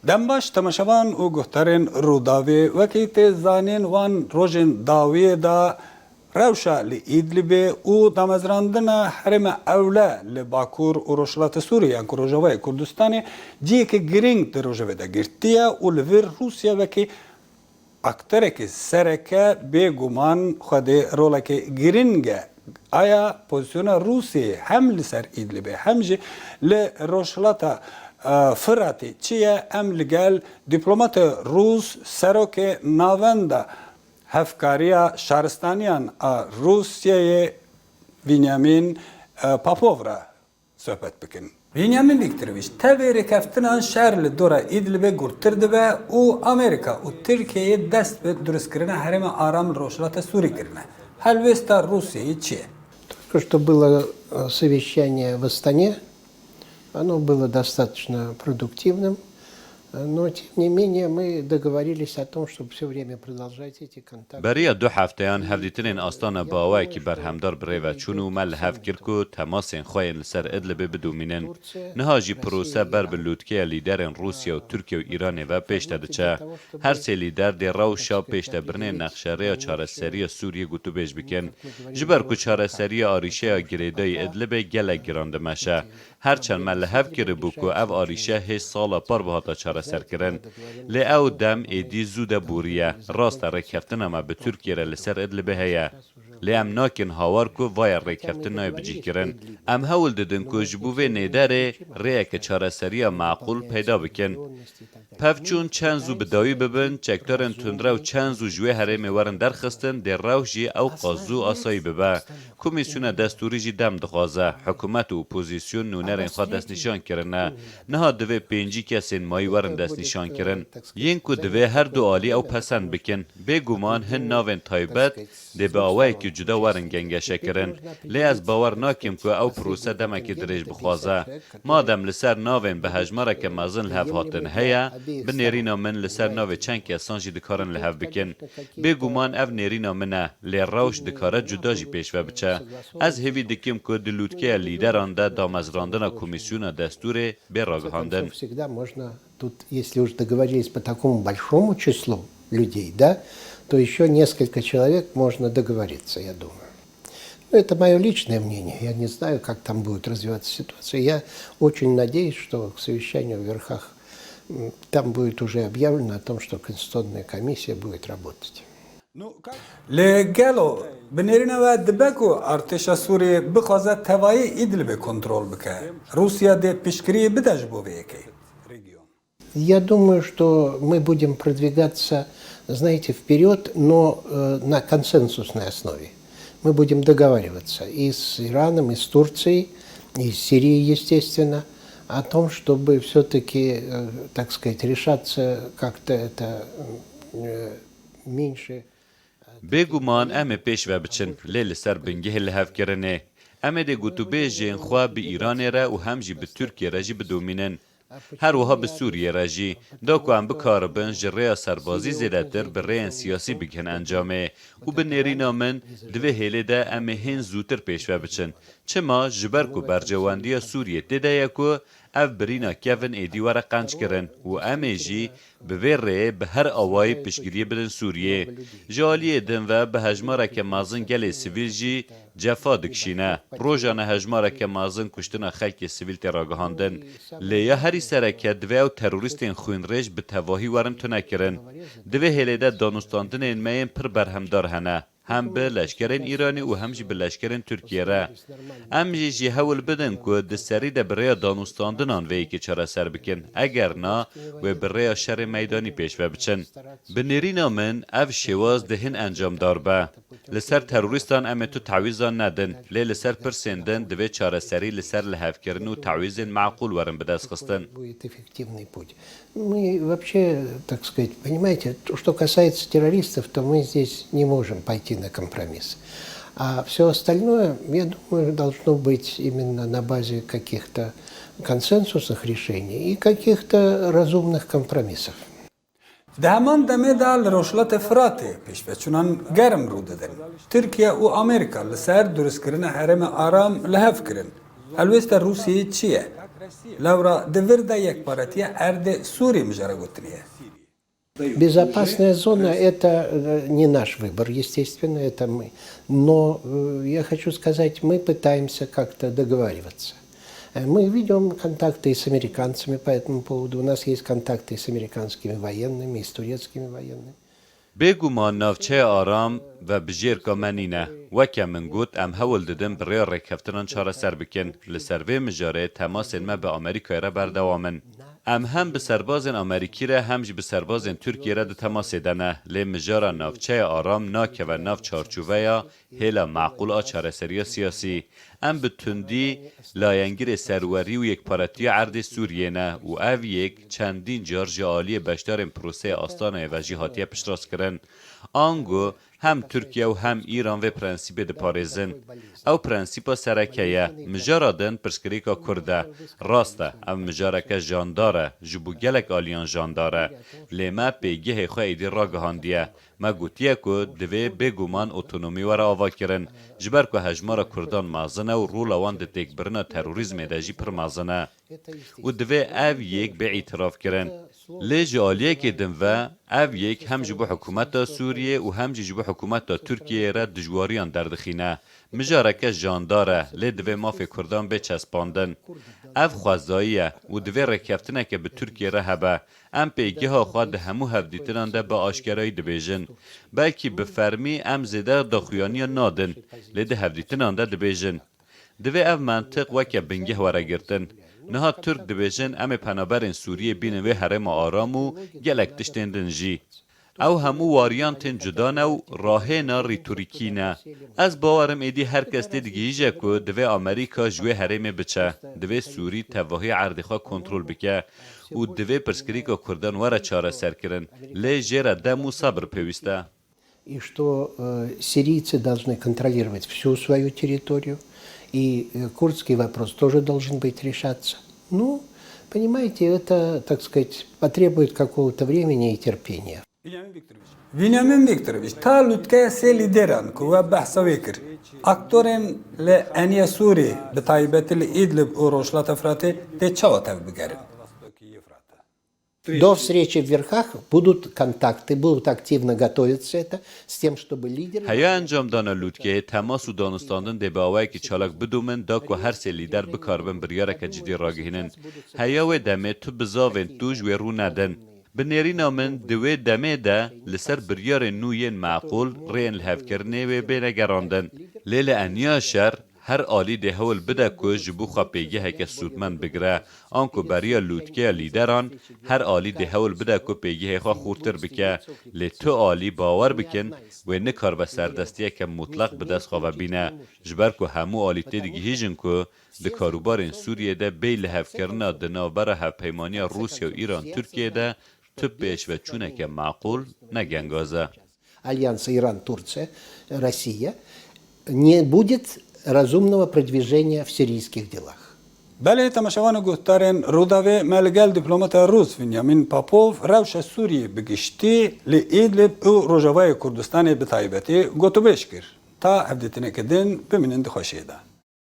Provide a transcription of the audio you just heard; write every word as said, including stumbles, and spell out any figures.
Dem baş, temaşevan û guhdarên Rûdawê. Wekî tê zanîn, wan rojên dawiyê de rewşa li Îdlibê û damezrandina herêma Ewle li Bakur û Rojhilata Sûriyê, yan ku Rojavayê Kurdistanê, cihekî girîng di rojevê de girtiye û li vir Rûsya wekî aktorekî sereke bêguman xwedê rolekî girîng e. Aya pozîsyona Rûsiyê hem li ser Îdlibê hem jî li Rojhilata, e, Firatê çi ye? Em li gel dîplomata Rûs, serokê navenda Hevkariya Şaristaniyan a Rûsyayê Vînyamîn, e, Popov re sohbet bikin. Vînyamîn Vîktorîvîç, tevî rêkeftinan şer li dora Îdlibê gurttir dibe û Amerîka û Tirkiyeyê dest bi durustkirina herêma aram li Rojhilata Sûrî kirine. Helwêsta Rûsyayê çi ye? Только что было, э, совещание в Астане. Оно было достаточно продуктивным, э, но тем не менее мы договорились о том, чтобы все время продолжать эти контакты. Beriya du hefteyan hevdîtinên astana bi awayekî berhemdar bi rê ve çûn û me li hev kir ku temasên xwe yên li ser Idlibê bidomînin. Niha jî prose ber bi lûtkeya lîderên Rûsya û Tirkiye û Îranê ve pêş de diçe. Her sê lîder dê rewşa pêşdebirinê nexşerêya çareseriya Sûriyê gotûbêj bikin. Ji ber ku çareseriya arîşeya girêdayî Idlibê gelek giran dimeşe. Her çend me li hev kiribû ku ev arîşe hê sala par bihata çareserkirin. Lê ew dem êdî zû de boriye. Rast e, rêkeftina me bi Tirkiye re li ser Idlibê heye. Lê em nakin hawar ku vaya rêkeftin nayê bicihkirin. Em hewl didin ku ji bo vê nêderê rêyeke çareseriya meqûl peyda bikin. Pevçûn çend zû bi dawî bibin, çekdarên tundrew çend zû ji wê herêmê werin derxistin, dê rewş jî ewqas zû asayî bibe. Komîsyona destûrî jî dem dixwaze. Hikûmet û opozîsyon nûnerên xwe destnîşan kirine. Niha divê pêncî kesên mayî werin destnîşankirin. Yên ku divê her du alî ew pesend bikin. Bêguman hin navên taybet dê bi awayekî cuda werin gengeşekirin. Lê ez bawer nakim ku ew prose demekî dirêj bixwaze. Madem li ser navên bi hejmareke mezin li hev hatin heye, bi nêrîna min li ser navê çend kesan jî dikarin li hev bikin. Bêguman ev nêrîna min e, lê rewş dikare cuda jî pêş ve biçe. Ez hêvî dikim ku di lûtkeya lîderan de damezrandina komîsyona destûrê bê ragihandin. Всегда можно тут, если уж договорились по такому большому числу людей, да, то еще несколько человек можно договориться, я думаю. Но это моё личное мнение. Я не знаю, как там будет развиваться ситуация. Я очень надеюсь, что к совещанию в верхах, м, там будет уже объявлено о том, что Конституционная комиссия будет работать. Lê gelo bi nêrîna we dibe ku artêşa Sûriyê bixwaze tevayî Îdlibê kontrol bike? Rûsya dê piştgiriyê bide ji bo vê yekê? Я думаю, что мы будем продвигаться, знаете, вперёд, но, э, на консенсусной основе. Мы будем договариваться и с Ираном, и с Турцией, и с Сирией, естественно, о том, чтобы всё-таки, э, так сказать, решаться как-то это, э, меньше. Bêguman em ê pêş ve biçin, lê li ser bingehê lihevkirinê. Em ê dê gotûbêjên xwe bi Îranê re û hem jî bi Tirkiye re jî bidomînin. Her wiha bi Sûriyê re jî, da ku em bikaribin ji rêya serbazî zêdetir bi rêyên siyasî bigihin encamê. Û bi nêrîna min, di vê hêlê de em ê hên zûtir pêş ve biçin. Çima? Ji ber ku berjewendiya Sûriyê tê de ye ku ev birîna kevin êdî were qenckirin û em ê jî bi vê rêyê bi her awayî piştgiriyê bidin Sûriyê. Ji aliyê din ve bi hejmareke mezin gelê sivîl jî cefa dikişîne. Rojane hejmareke mezin kuştina xelkê sivîl tê ragihandin. Lê ya herî sereke divê ew terorîstên xwînrêj bi tevahî werin tunekirin. Di vê hêlê de danûstandinên me yên pir berhemdar hene. Hem bi leşkerên Îranê û hem jî bi leşkerên Tirkiyê re. Em jî jî hewl bidin ku di serî de bi rêya danûstandinan vê yekê çareser bikin. Eger na, wê bi rêya şerê meydanî pêş ve biçin. Bi nêrîna min ev şêwaz dê hin encamdar be. Li ser terorîstan em ê tu tawîzan nedin, lê li ser pirsên din divê çareserî li ser lihevkirin û tawîzên meqûl werin bidestxistin. Будет эффективный путь. Мы вообще, так сказать, понимаете, то, что касается террористов, то мы здесь не можем пойти на компромисс. А всё остальное, я думаю, должно быть именно на базе каких-то консенсусных решений и каких-то разумных компромиссов. Di heman demê de li Rojhilatê Firatê pêşveçûnan germ rû didin. Tirkiye û Amerîka li ser durustkirina herêma aram li hev kirin. Helwêsta Rûsiyeyê çi ye? Lewra di vir de yekparetiya erdê Sûrî mijara gotinê ye. Безопасная зона — это э, не наш выбор, естественно, это мы. Но э, я хочу сказать, мы пытаемся как-то договариваться. Э, Мы ведем контакты и с американцами по этому поводу. У нас есть контакты и с американскими военными, и с турецкими военными. Bêguman navçeya aram vebijêrka me nîne. Weke min got, em hewl didin bi rêya rêkeftinan çareser bikin. Li ser vê mijarê temasên me bi Amerîkayê re berdewam in. Em hem bi serbazên Amerîkî re hem jî bi serbazên Tirkiyê re di temasê de ne. Lê mijara navçeya aram nakeve nav çarçoveya hêla meqûl a çareseriya siyasî. Em bi tundî layengirê serwerî û yekparetiya erdê Sûriyê ne û ev yek çendîn car ji aliyê beşdarên proseya Astanayê ve jî hatiye piştrastkirin. Ango hem Tirkiye û hem Îran vê prensîbê diparêzin. Ew prensîpa sereke ye. Mijara din pirsgirêka Kurd e. Rast e, ev mijareke jandar e, ji bo gelek aliyan jandar e. Lê me pêgehê xwe êdî ragihandiye. Me gotiye ku divê bêguman otonomî were avakirin, ji ber ku hejmara Kurdan mezin e û rola wan di têkbirina terorîzmê de jî pir mezin e. Û divê ev yek bê îtirafkirin. Lê ji aliyekê din ve, ev yek hem ji bo hikûmeta Sûriyê û hem jî ji bo hikûmeta Tirkiyeyê re dijwariyan derdixîne. Mijareke jandar e, lê divê mafê Kurdan bê çespandin. Ev xwezayî ye û divê rêkeftineke bi Tirkiyê re hebe. Em pêgeha xwe di hemû hevdîtinan de bi aşkerayî dibêjin. Belkî bi fermî em zêde daxuyaniya nadin, lê di hevdîtinan de dibêjin. Divê ev mentiq weke bingeh were girtin. Niha Tirk dibêjin, em ê penaberên Sûriyê bînin vê herêma aram û gelek tiştên din jî. Ew hemû waryantên cuda ne û rahêna rîtorîkî ne. Ez bawerim êdî her kes têdigihîje ku divê Amerîka ji wê herêmê biçe. Divê Sûrî tevahî erdê xwe kontrol bike û divê pirsgirêka Kurdan were çareserkirin. Lê jê re dem û sebir pêwîst e. И что э, сирийцы должны контролировать всю свою территорию, и э, курдский вопрос тоже должен быть решаться. Ну, понимаете, это, так сказать, потребует какого-то времени и терпения. Vînyamin Vîktoroviç, ta lûtkeya sê lîderan ku we behsa wê kir, aktorên li eniya Sûrî, bi taybetî li Îdlib û Rojhilata Firatê tê çawa tevbigerin? До встречи в верхах будут контакты, будут активно готовиться это, с тем, чтобы лидеры... Heya encamdana lûtkeyê temas û danûstandin dê bi awayekî çalak bidomin da ku her sê lîder bikaribin biryareke cidî ragihînin. Heya wê demê tu bizavên tu ji wê rû nedin. Bi nêrîna min di wê demê de li ser biryarên nû yên meqûl rêyên lihevkirinê wê bêne gerandin. Lê li eniya şer, her alî dê hewl bide ku ji bo xwe pêgeheke sûdmend bigire, anku beriya lûtkeya lîderan, her alî dê hewl bide ku pêgehê xwe xurtir bike, lê tu alî bawer bikin, wê nikaribe serdestiyeke mutleq bi dest xwe ve bîne, ji ber ku hemû alî têdigihîjin ku di karûbarên Sûriyê de bê lihevkirina di navbera hevpeymaniya Rûsya û Îran-Tirkiyê de tu pêşveçûneke meqûl ne gengaz e. Альянса Иран, Турция, Россия, не будет разумного продвижения в сирийских делах. Belê, temaşevan û guhdarên Rûdawê, me li gel diplomata Rûs Vînyamin Papov rewşa Sûriyê bi giştî, li Îdlib û Rojavayê Kurdistanê bi taybetî gotûbêj kir. Ta hevdîtineke din bimînin di xweşiyê de.